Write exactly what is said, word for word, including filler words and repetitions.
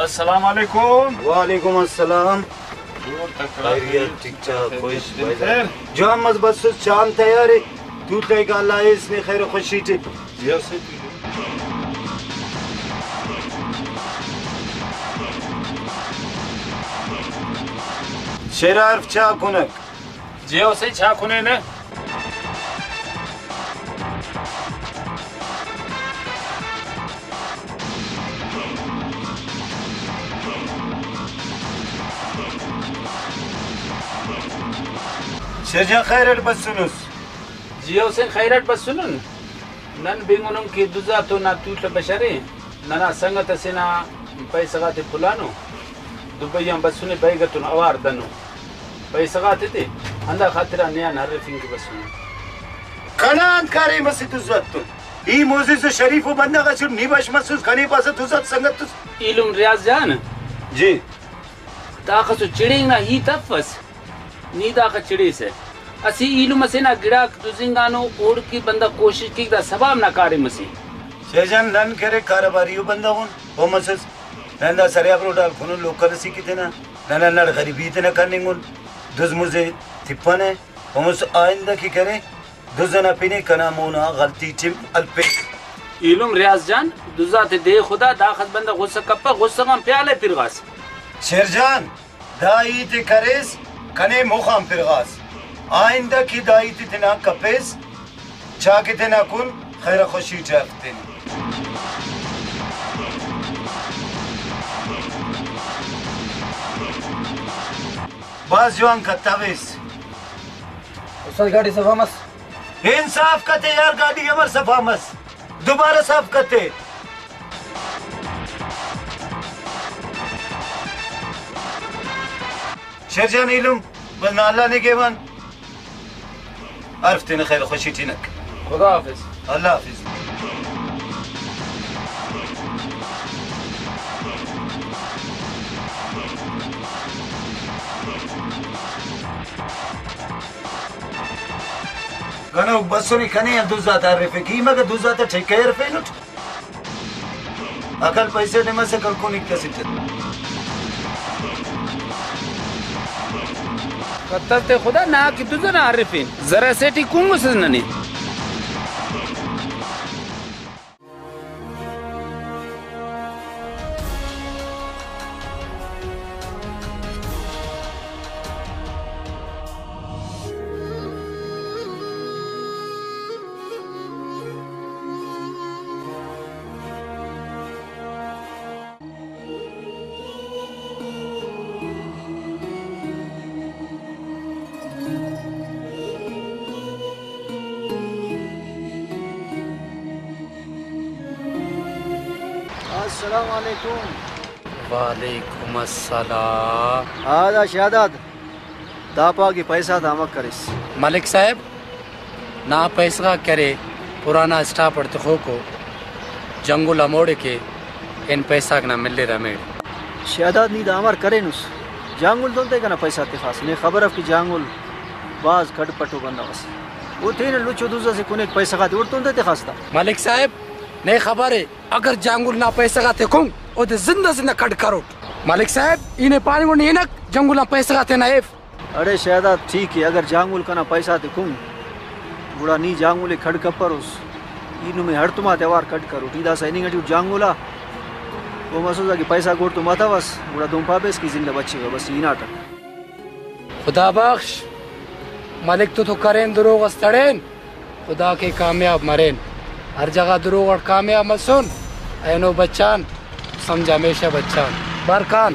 السلام علیکم۔ وعلیکم السلام۔ خیریت، ٹھیک ٹھاک، خوش بھائی جان۔ جوان مس بسس، چام تیار ءِ۔ تو تیکا اللہ ایس نے خیر و خوشی ٹی۔ شیرا عارف چا کنک۔ جی ہو سہی، چا کنینہ۔ شیرجان خیر اٹ بسنس؟ جی ہو سہی، خیر اٹ بسنن۔ نن بنگنن کہ دزا تو نا توٹہ بشرے، ننا سنگت اسے نا پیسہ غاتے پلانو، دبئی آن بسنے بیگ اتون اوار دنو۔ پیسہ غاتے تے ہندا خاطران نے آن ہرفنگ کہ بسنے۔ کنا انت کاریم اسے دزا تون؟ ای معزز و شریف و بندغ اسٹ، نی بش مسس، کنے پاسہ دزا سنگت اس۔ ایلم ریاض جان۔ جی۔ داخس و چڑینگ نا ہیت افس۔ نی داخہ چڑیسہ۔ اسہ ایلم اسے نا گڑاک دزنگانو، اوڑکہ بندغ کوشش کیک دا ثواب نا کاریم اسے۔ شیخ جان، نن کہ ارے کاروباری ءُ بندغ اُن، او مسس، نن دا سریاب روڈ آ ہلکنن لوکل اسے کہ تینا، ننا نڑ غریبی تینا کننگ اُن، دز مزے تپنہ، او مس آئندہ کہ کرے، دز ئنا پن ءِ کنا مون آ غلطی ٹی ہلپیک۔ ایلم ریاض جان، دز آتے دے خدا، داخس بندغ غصہ کپہ، غصہ غان پیالہ ءِ پرغاس۔ شیر جان، دا ہیت ءِ کریس، کنے مخ آن پرغاس۔ آئندہ کہ دا ہیت ءِ تینا کپیس، چا کہ تینا کن خیر خوشی ٹی ہرفتین۔ بھاز جوان کتویس۔ استاد، گاڈی صفا مس۔ انصاف کتے یار، گاڈی امر صفا مس؟ دوبارہ صاف کتے۔ شیر جان ایلم، بس نا اللہ نگہبان۔ عارف تینا خیر خوشی ٹی ہنک۔ خدا حافظ۔ اللہ حافظ۔ گنوک بسنے کنے آن دز آتا ہرفک، ای مگہ دز آتا ٹھیکہ ہرفینٹ؟ عقل پیسہ نے مسہ کلکونک تسٹ۔ قتل تے خدا نا کہ دز ئنا ہرفین، زرہ سے ٹی کنگسس ننے۔ السلام علیکم۔ وعلیکم السلام۔ ہاں دا شہداد، دا پا کہ پیسہ تا امر کریس۔ ملک صاحب، نا پیسہ غاک کہ ارے پرانا اسٹاپ اٹ تخوکو، جنگل ہموڑے کہ ان پیسہ غاک نا ملرہ ہمیڑے۔ شہداد، نی دا امر کرینس؟ جانگل تون تہ کنا پیسہ تخاس؟ نے خبر اف کہ جانگل بھاز کھڈ پٹو بندغ اسے، او تینا لچو دز اسے کنے پیسہ غاتے اوڑتون تہ تخاس تا۔ ملک صاحب، نے خبر ءِ، اگر جانگل نا پیسہ غاتے کن، اودے زندہ زندہ کھڈ کروٹ۔ ملک صاحب، ای نے پاننگ اٹ نی ہنک، جنگل آن پیسہ غاتے نا ایف۔ اڑے شہداد، ٹھیک ءِ، اگر جانگل کنا پیسہ تے کن، گڑا نی جانگل ءِ کھڈ کپروس، ای نمے ہڑتوم آتے اوار کھڈ کروٹ۔ ای داسہ ہننگ ٹی اٹ جانگل آ، او مسوس اگہ پیسہ گوڑ تو متوس، گڑا دہن پابیس کہ زندہ بچفہ، بس ای ہناٹہ۔ خدا بخش، ملک تو تو کرین دروغ اس تڑین۔ خدا کے کامیاب مرین۔ ہر جگہ دروغ اٹ کامیاب مسن۔ اینو بچان، سمجھ ہمیشہ بچان۔ برکان۔